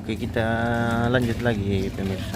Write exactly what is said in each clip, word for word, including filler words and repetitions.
Oke, kita lanjut lagi, pemirsa.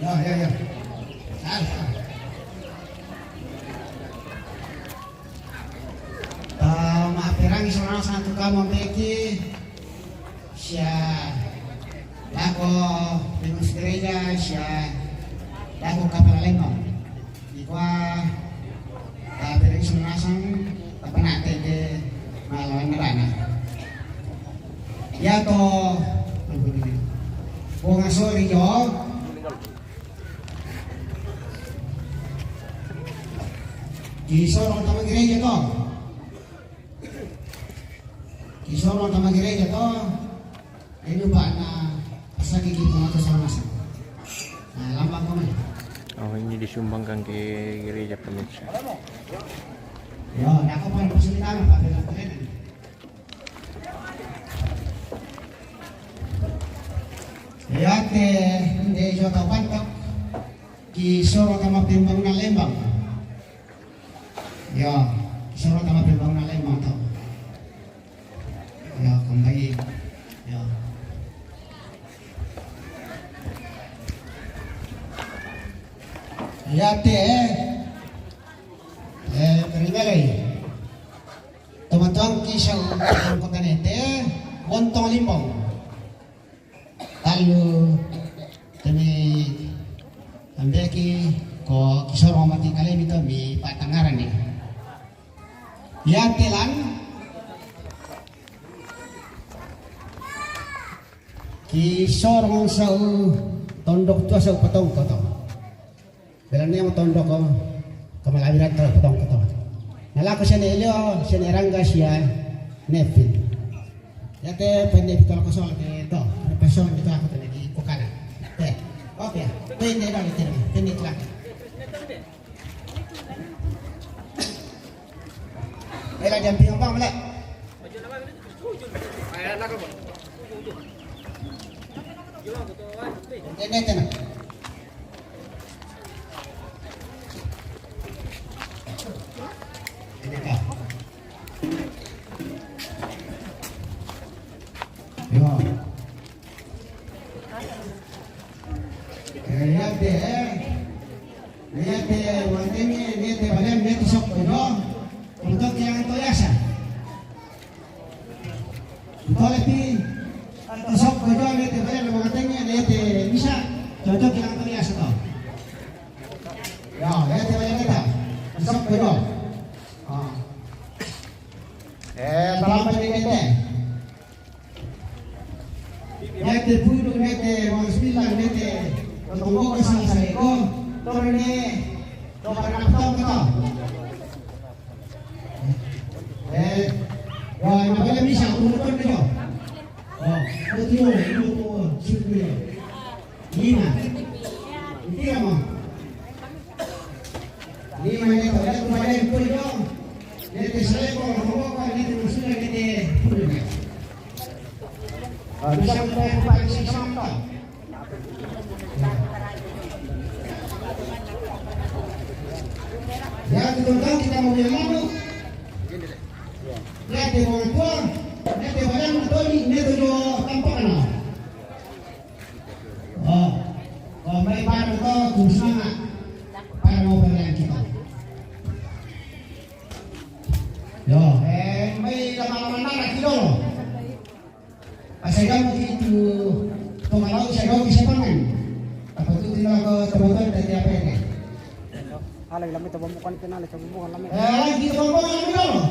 Ya, ya, ya. Salah, salah. Ta maperangi sola nasang tu kau mambeki sia lako pengurus gereja, sia lako kapala lembang. Dikua ta perangi sola nasang, ta pernah teke malawan rana. Yato bonga sori jo. Kisorong tama gereja to. Kisorong tama gereja to. Ini Pak na pasaki kita atau sama. Nah, lambang kami. Oh, ini disumbangkan ke gereja, pemirsa. Ya, nak apa yang pasal tanah Pak? Yate, nde jo tau pantok, kisorong tama pembangunan lembang. Ya, kisorong tama pembangunan lembang to. Ya, kembali. Ya. Yate, eh, keringalai. Tomatuangki sau kota nete, bontong limbong. Tallu temi ambeki ko kisorong mati kalemi to mi patangarani. Yate lan kisorong sau tondok tua sau patongko to. Belania mo tondok ko kamalawiran to patongko to. Nalako sene Elio, sene Rangga sia Nevin. Yate pende pitol kosong ke to. Pasong itu aku tadi di kokana. Te. Oke. Pende dong itu. Pende celaka. Bela jampi apa mele? Pende tena. Ini kah? Yo. Eh, yate, eh. Yate, wandemi, yate, badan, yate, sok, no? Untuk yang to yasa. Tole pi, to sok, no, yate, badan, lo makatanya, yate, bisa. Cocok yang to yasa, to. Ya, yate, badan, yate. Sok, no. Ah. Eh, tampa ni, yate. Yate pudu nete, wang sembilan nete, tonggo ka sala sareko, tore ne, to para na patong ka to. Eh, wa na bala misa ko mo ko jo. Oh, ko tio ne, ko ko sirku ne. Lima. Tira mo. Lima nete, ya ko bala ko jo. Nete sareko, ko ko nete musula nete pudu ne. Ah, bisa kita buka isi sama. Ya, betul kan kita mau yang mana? Ya, di orang tua, ya, di orang tua ni, ni tu jo tampak na. Oh, oh, mai baru tu, tu semangat. Para Lama-lama nara ki lolo. Pasai damu ki tu tonga lau, sai damu ki sepangan. Apa tu tina ko temoton tadi apa ini? Ala ilami tabambukan kena, ala tabambukan lami. Eh, lagi tabambukan lami lolo.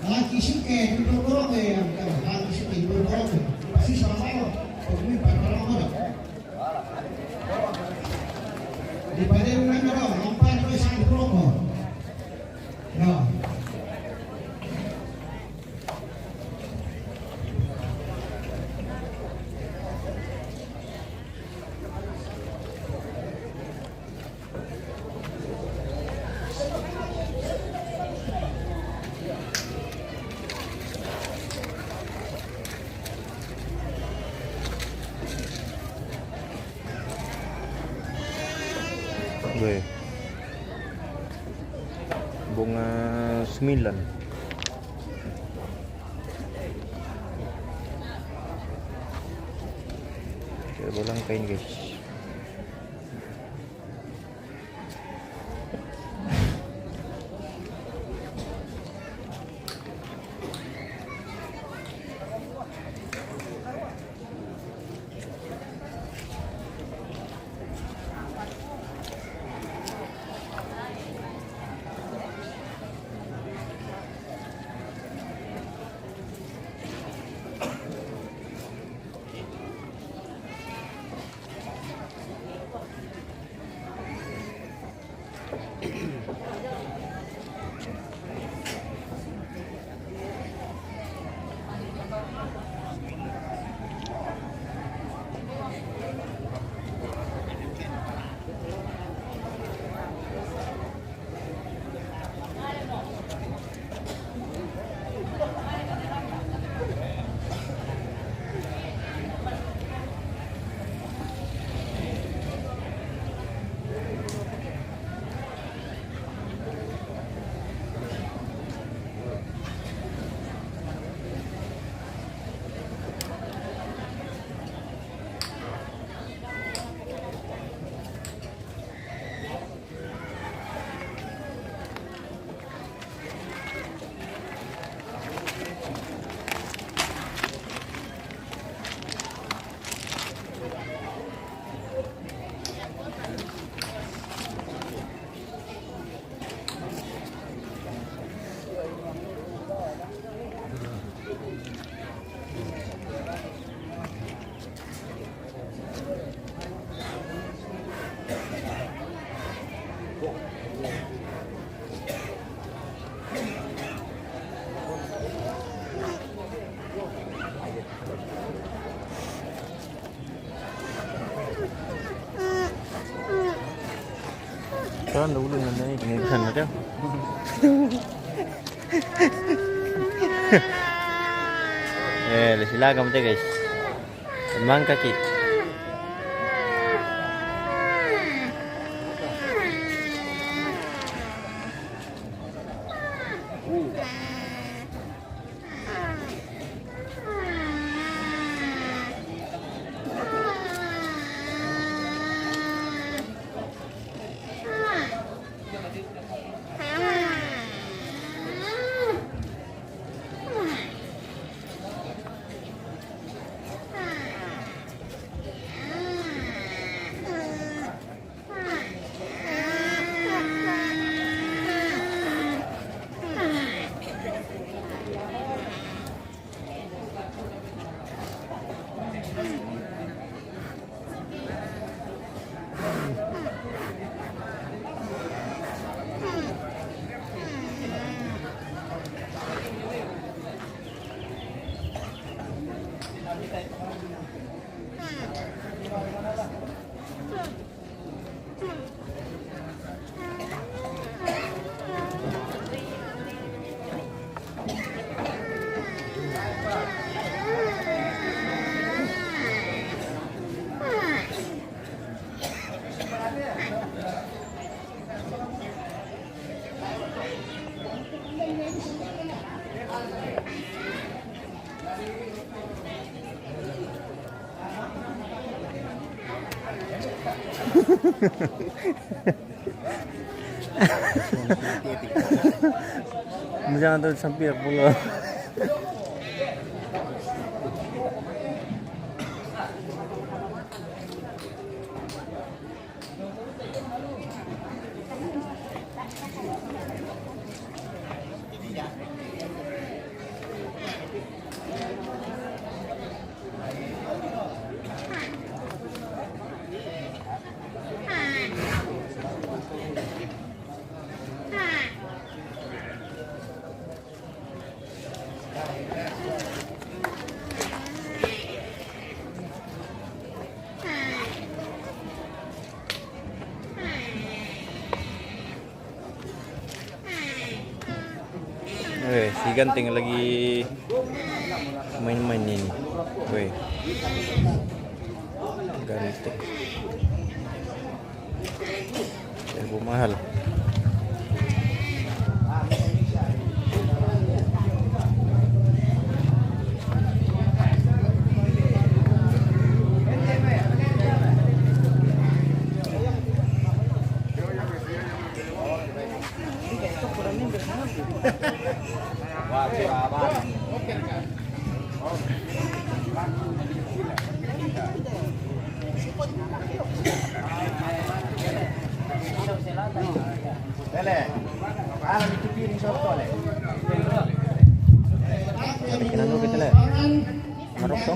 Laki suke duduk roke, laki suke duduk roke. Pasti sama-sama. Pemimpin orang-orang. Di Padang Nagara, nampak tu satu kelompok. Ya. Weh. Bunga sembilan. Saya ulang kain, guys. Kan dulu nandani kini pesan ada. Eh, lesi lagam teh, guys. Emang kaki. Masih ada sampai pulau. Eh, si Ganteng lagi main-main ini. Weh. Ganteng. Seribu mahal. Kinanu kita le. Marok to.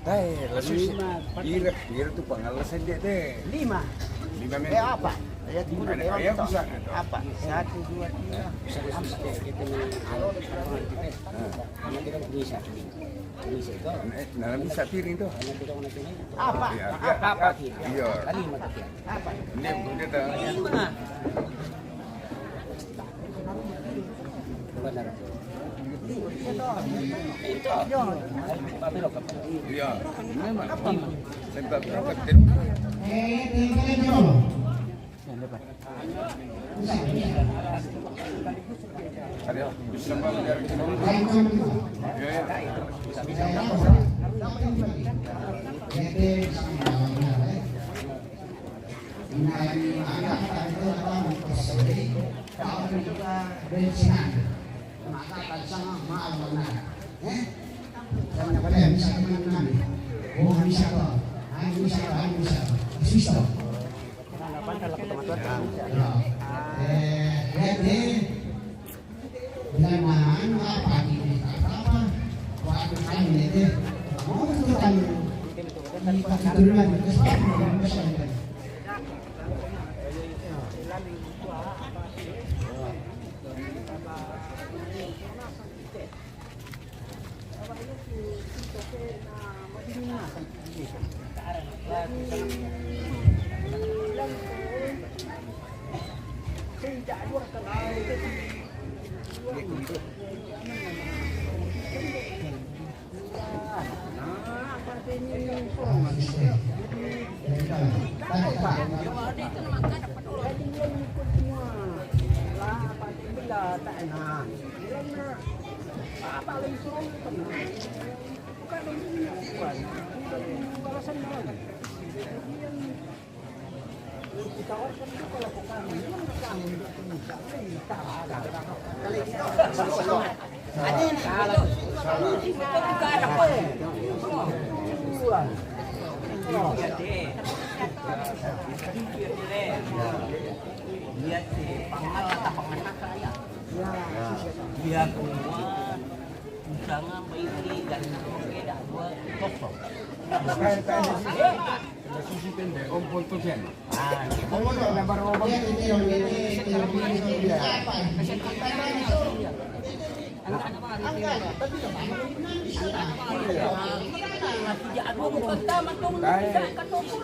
Dai, lasu si. Ira, ira tu pangalas saja deh. Lima. Lima men. Eh, apa? Lihat dulu, ada, ada yang apa? Satu, dua, tiga, empat. Kita ni, anu, kita ni. Anak kita bisa. Bisa itu. Eh, dalam bisa piring tu. Anak kita nak piring. Apa? Ya, apa? Apa? Iya. Lima tu. Apa? Ini dia dah. Lima. Iya, memang. Sebab berapa tim? Ada. Bilang, "Nah, anu apa ini? Apa? Waktu kami ini, mau tuh kan di Pakiturunan, terus apa? Terus apa?"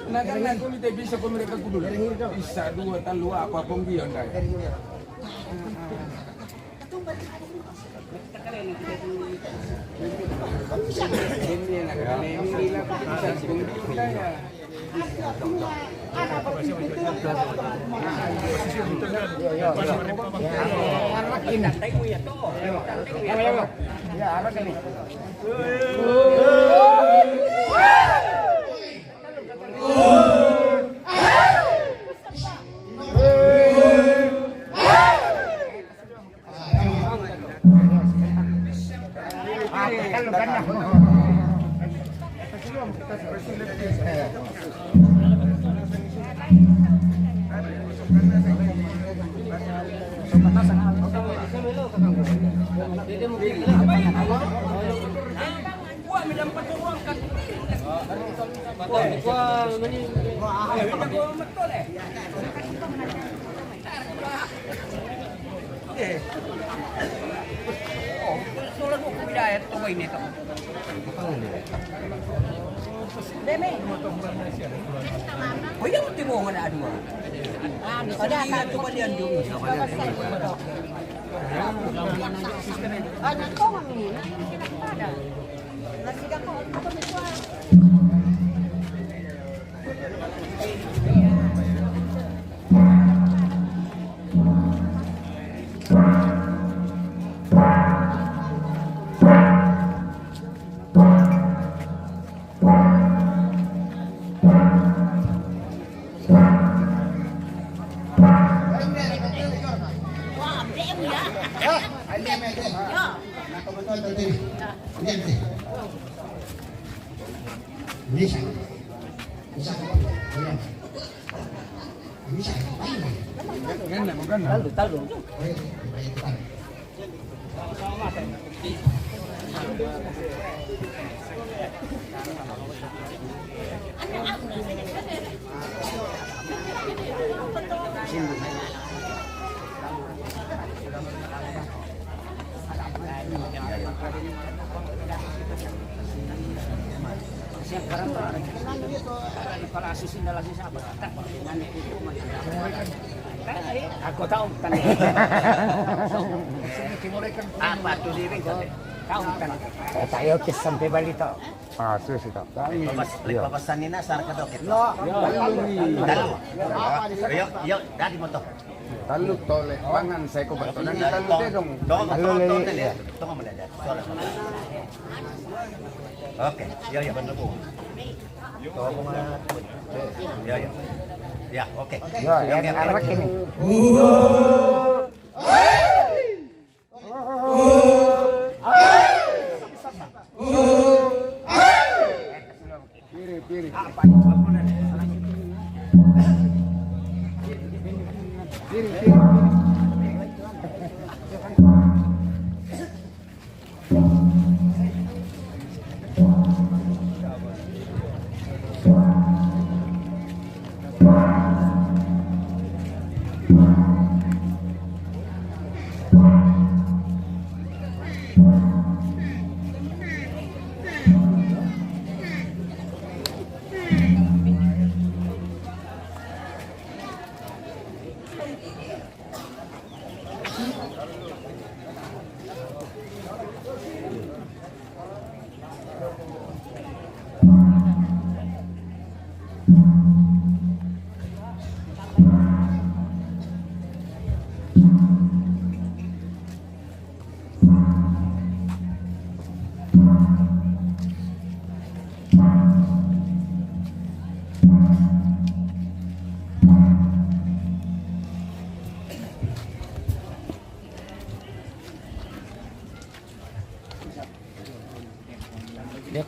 Nah, kan aku minta bisa kau mereka kudu. Bisa dua, telu, apa pun dia, ndai. Oh, iya, mesti bohong ada dua. Tadi coba dia dulu. Banyak kau ngambil. Nasi dah kau, kau. Talu, talu. Aku tahu kan. Apa tu diri kau? Tahu kan. Eh, tak yo ke sampai balik tau. Ah, sudah sih tak. Papas, papasan ni na sarka dokit. Talu. Yo, yo, dari motor. Talu tole, pangan saya ko bato. Nang talu te dong. Dong, talu tole. Tong mo na. Oke, ya, ya. Ya, ya. Ya, oke. Ya, yang anak ini. Piri, piri.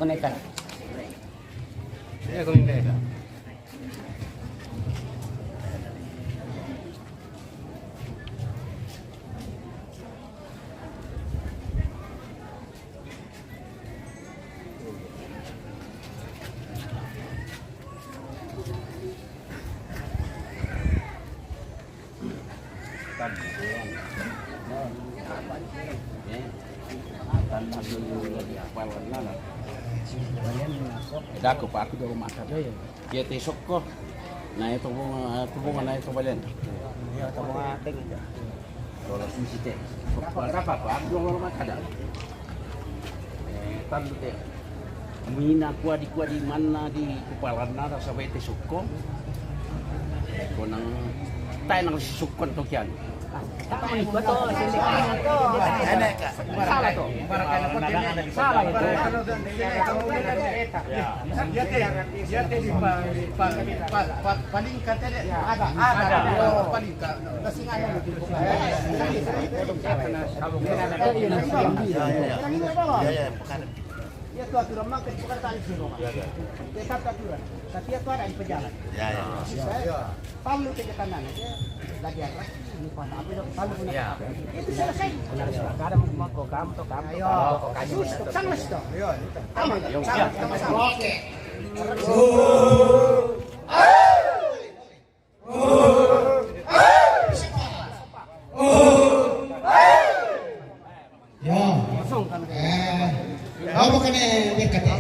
Boneka. Iya, boneka. Dako pa aku dolo mata. Iya, iya. Iya, te sokko. Na itu bunga, itu bunga na itu balen. Iya, itu bunga teng. Dolo sisi te. Sokko ada apa? Aku dolo mata ada. Eh, talu te. Mina kuadi-kuadi mana di kupalana rasa bete sukko. Konang tae nang si sukkon to kian. Salah to. Salah to. Dia te, dia te di pa, pa, pa, pa, palingka te, ada, ada, palingka. Kasi nga, ano, iya, iya. Iya, iya, bukan. Iya, itu aturan mangkat, bukan tali sih, Bang. Iya, iya. Tetap aturan. Tapi itu ada di pejalan. Iya, iya. Iya. Palu ke kanan aja. Lagi arah, ini pada apa, itu palu kena. Iya. Itu selesai. Benar, benar. Kadang mau kok kamu, tuh kamu, tuh kamu, tuh kamu. Sus, tuh, sangat, tuh. Iya, iya. Aman, iya, iya. Sama, sama, sama. Oke. Ya. Eh, apa kena berkata?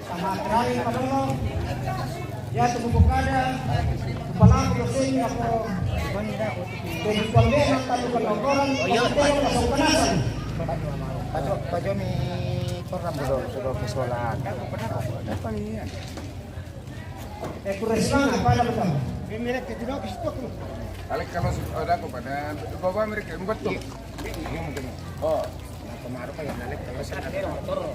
Sama terakhir, Pak Dono. Ya, tunggu buka ada. Kepala aku pusing, aku. Jadi, kuambil yang tadi penongkoran, aku tengok langsung penasan. Pajo, pajo mi koran belum, sudah ke sekolah. Apa ini? Eh, kurang semangat, apa ada betul? Ini mereka tidak habis itu. Alek kalau ada apa pada bawa mereka yang betul. Oh, kemarin kayak Alek kalau saya ada motor.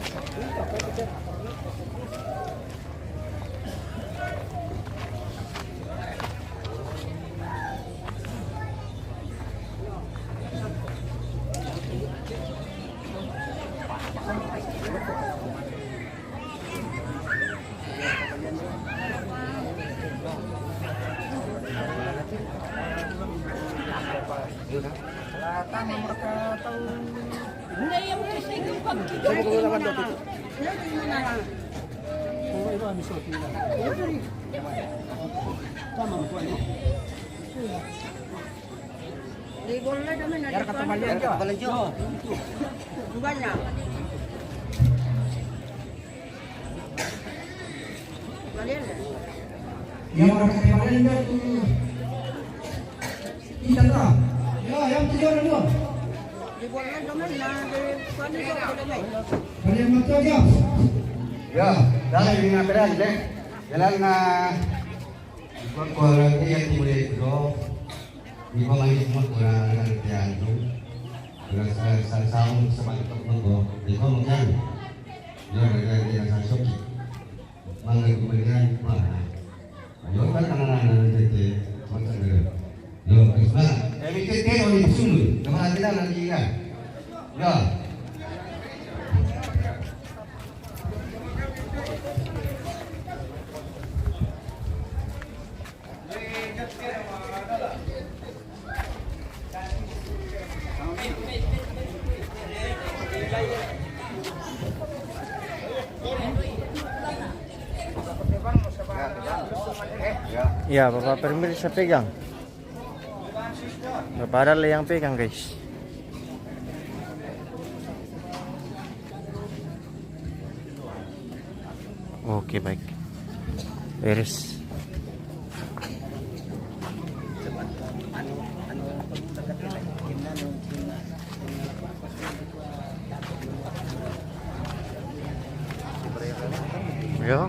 Selatan mereka tahu. Enggak, yang saya gempa begitu. Saya di mana? Sama, bukan. Di bola dami na. Biar di kata balian, Jo. Balian, Jo. Banyak. Balian, ya? Ya, orang kata balian, Jo. Kita tak. Ya, yang tujuh orang, Jo. Di bola dami na, di kuan, Jo, bola dami. Balian betul, Jo. Ya, dari lima belas, deh. Jalan, nah. Iko ko lagi ya, timbre ko. Iko mai kuma kura na tiandu. Kura sa sa sa sama iko ko. Iko mo kan. Yo, ya, ya, sa soki. Mangga ko mai pa. Yo, kan kana na na tete. Mangga ko. Yo, terus na. Eh, mi tete no ni sulu. Kama adila na ni ga. Yo. Ya, Bapak Permil, saya pegang. Berapa ada yang pegang, guys? Oke, baik. Beres. Ya.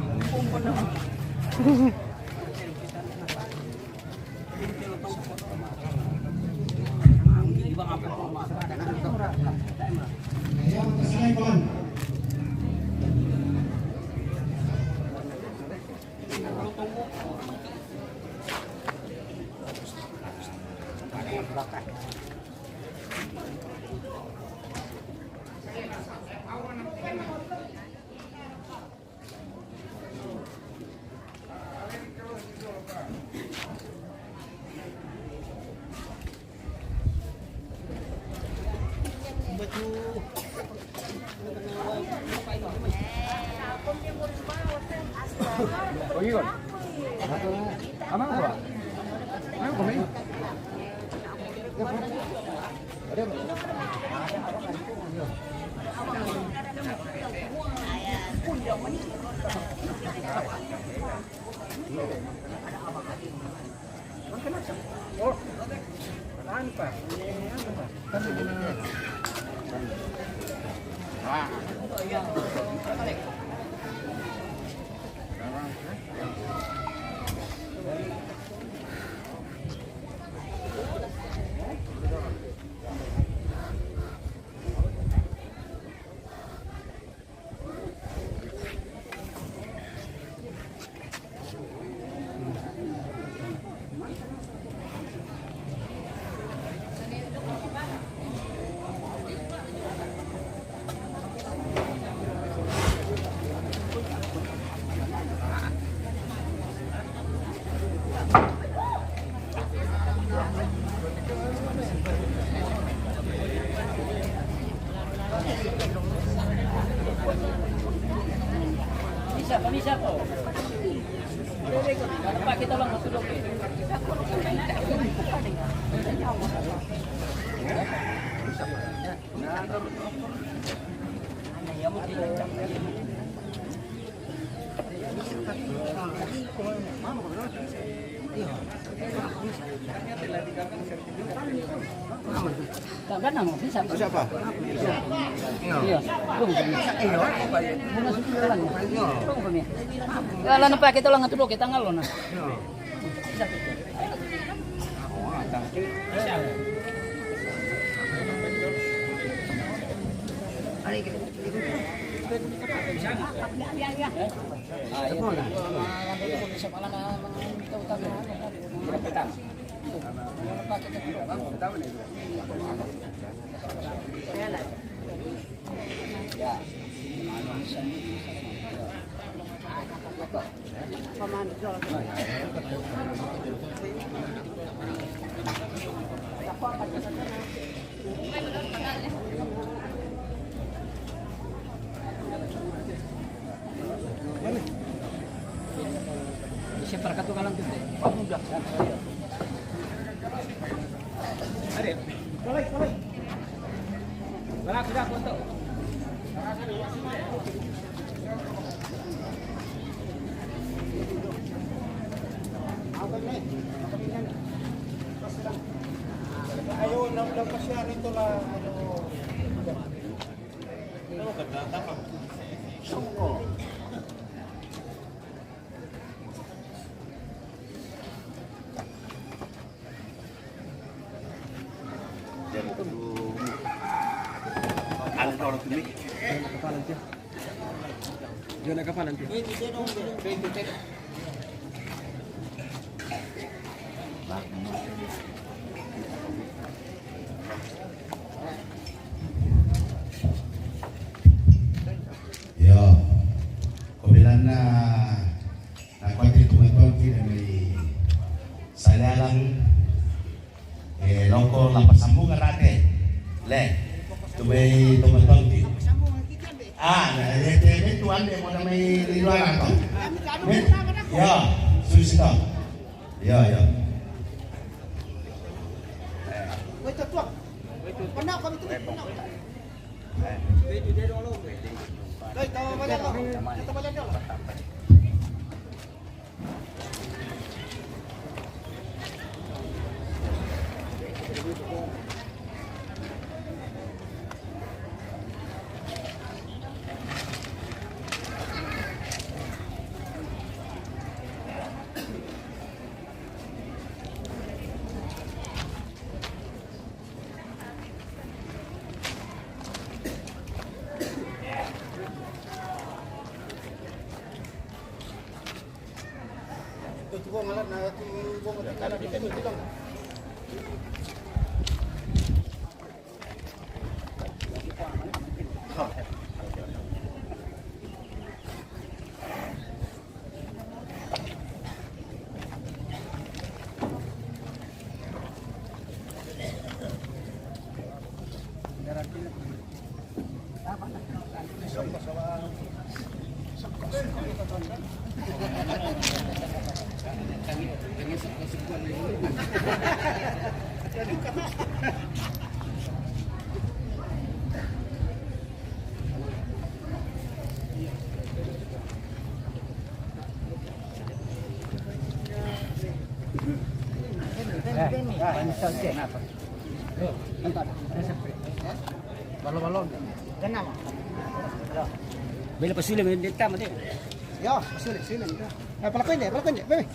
Bisa, bisa po. Pak, kita lang matulog eh. Tambah nama, bisa. Siapa? Iya. Iya. Iya. Bunga sepuluh lang. Iya. Bunga kami. Wala na pa, kita lang matulog, kita ngalo na. Iya. Siya para katukalan ko, eh. Are, balik, balik. Wala, kuda, punto. Ayaw, lam-, lampas siya rito na, ano. Ano ka oras tumi? Diyan na kapalan, tiyo. Yo. Kobilan na, na kuwati tumatwag ti na may salalang, eh, loko lapasambungan dati. Le, tumay tumatwag ti. Ah, na, eh, eh, eh, tuwan, eh, mo na may liluan ato. Eh, yo, susito. Yo, yo. Wait, tuwag. Panaw kami tuwag. Bella pasule, me detta mate. Yo, pasule, pasule. Eh, palakuin deh, palakuin deh, bebe.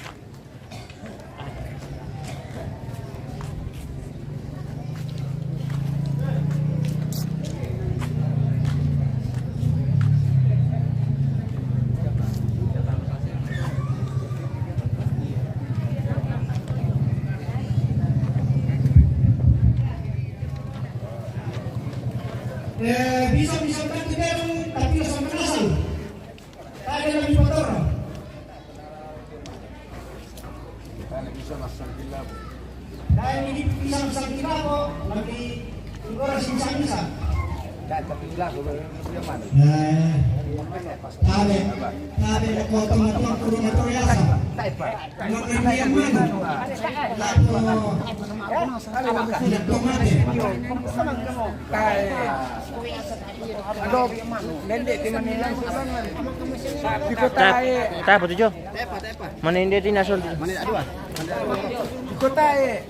Eh, bisa, bisa, tapi dia, tapi dia sama kasar. Ada lagi motor. Kita bisa masuk gila. Dan ini bisa masuk gila kok, lebih kurang sisa-sisa. Kita tapi gila, kalau yang mana? Eh, tabe, tabe, kau tengah-tengah kurung itu ya, Pak. Nang Rivian Manu. Lapo, nagpamati. Tae. Ado, dende, di Manila. Di ko tae. Tae, tae, pati jo. Mana hindi di nasul? Mana ada dua? Di ko tae.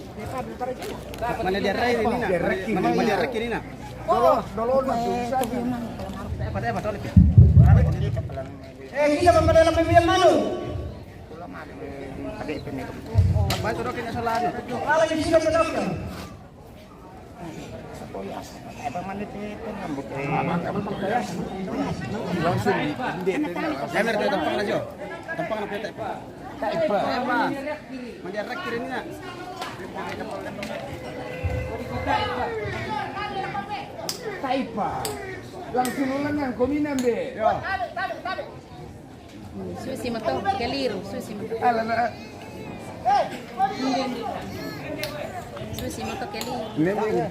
Mana dia rai ini, nak? Mana dia rai ini, nak? Oh, dolo, dolo, na. Tae, tae, tae. Eh, kita pada dalam pemilihan malu. Apa itu, dok, ini salah, dok? Kalau di sini, dok. Apa mana itu, rambut, eh? Langsung di, di, di, di, Saya mereka tampang aja. Tampang apa, tak apa? Tak apa. Mana dia rai ini, nak? Tak apa. Langsung ulang yang kominan be. Yo. Susi mato keliru, susi mato. Ala na. Susi mato keliru. Nene.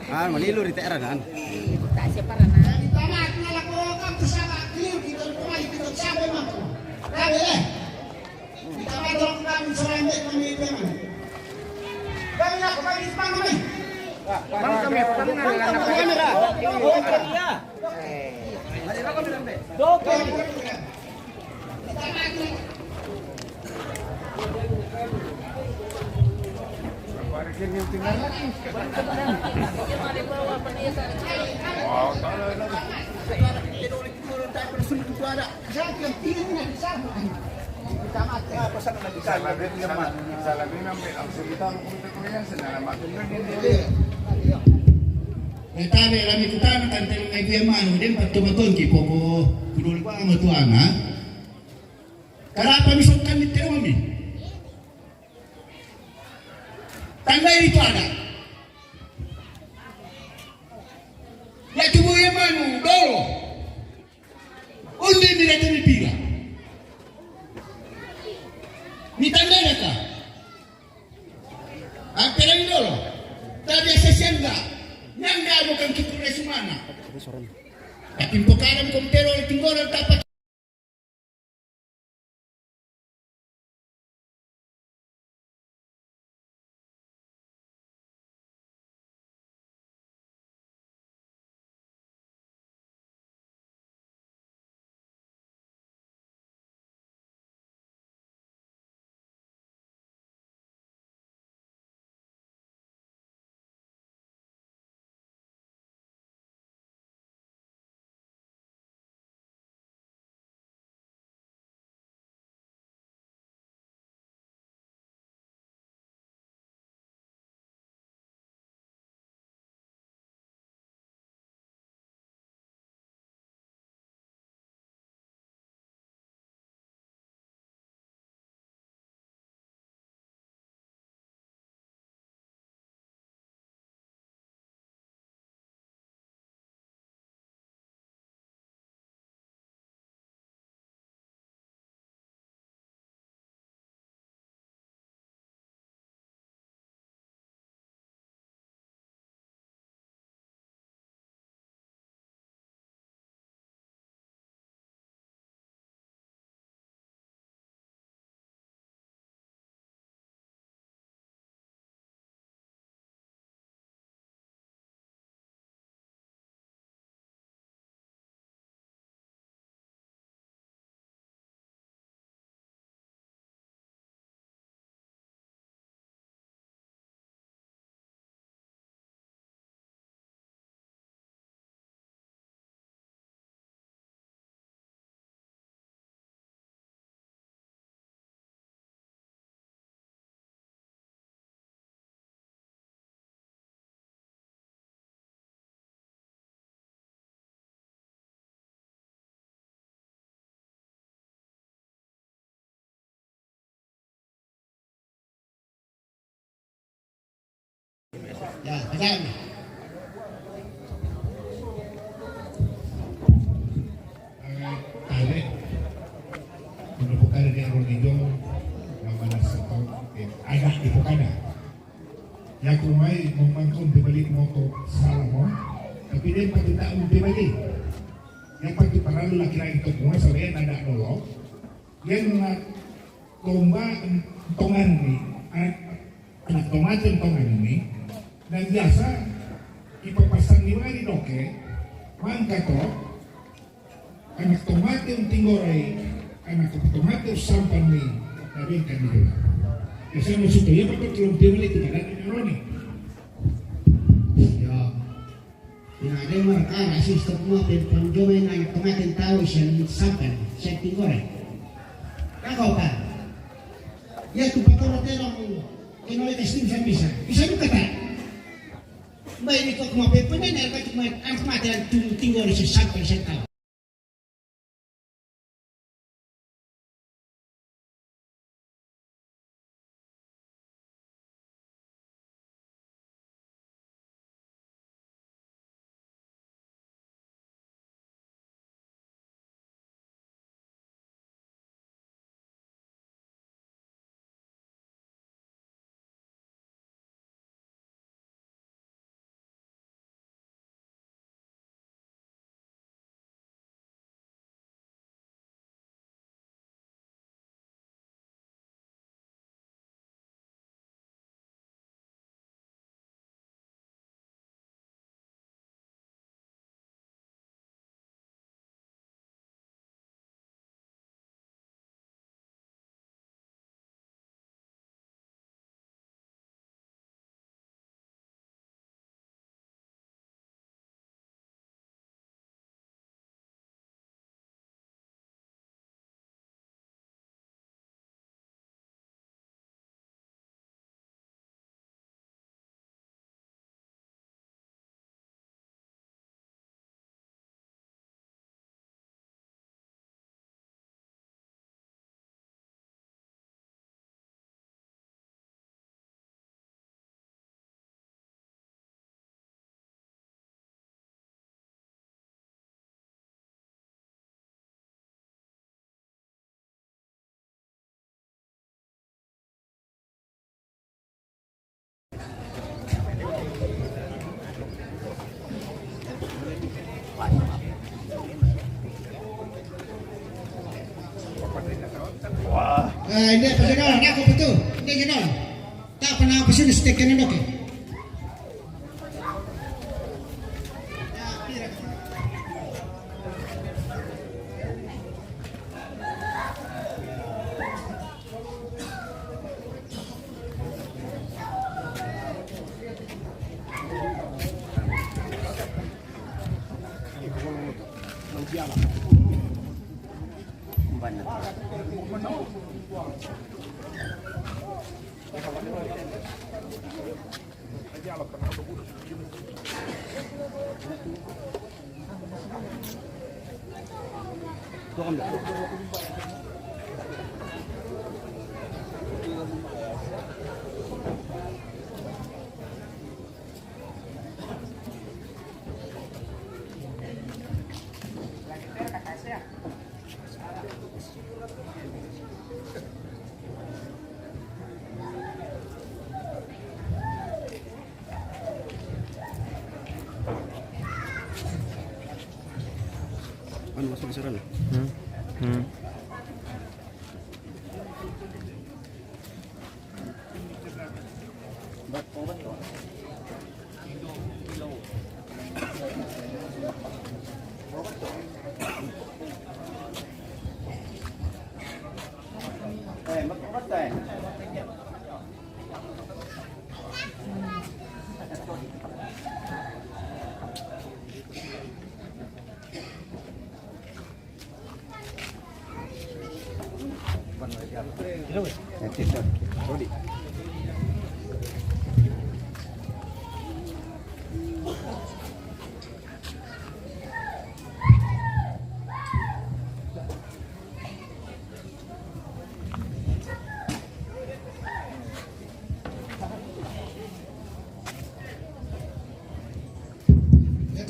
Ah, malilu di teran, an. Iya, tak siapa rana. Bang, kami, bang, kami. Bang, kami, bang, kami. Doke. Salah dia, salah dia, salah dia, nampak langsung kita. Metane la mi kutana kan telu ngai due manu, den patto matonki poko kudoli kwa matuana. Karapa mi sokkan di telu mi. Tandai itu ada. Ya tubuh ya manu, dolo. Undi mi rete mi pila. Mi tandai ka. Ampere indolo. Tadi asesian ga. Nyanda bukan kikure sumana. Tapi pokaran kompero tinggoro tapa. Ya, pajalan. Eh, tare. Kono pokana ni Aron Ijo, na mana sa tau, eh, ada di pokana. Yaku mai memang ko unti bali moto sala mo. Tapi dia pati tak unti bali. Yang pati paralu laki-laki tu semua selain ada dolo. Yang nak tomba tongan ni, anak, anak tomate tongan ni, na biasa ipapasang ni mari doke, mangka to, anak tomate tinggore, anak tomate sampan ni, na bengkan ni dula. Biasa no suto, ya betul, tulung dia beli tu, kada ni. Ya. Ina de mar ara si stok ma pe panjome na tomaten tau sian sampan, sian tinggore. Kako pa. Ya tu patoro terong, inole kastim sa bisa. Bisa juga ta. Mai ni kok ma pe pene na ka tu ma, anak mate tu tinggore sian sampan sian tau. Eh, ini apa sih, Dol? Ini aku betul. Ini gini, Dol. Tak pernah apa sih, stek ini, Dok, ya? Anu, masuk ke sana. Hmm. Hmm.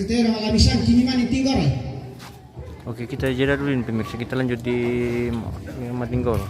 Tero ala misan kini mani tinggore. Oke, kita jeda dulu ini pemirsa. Kita lanjut di Matinggol.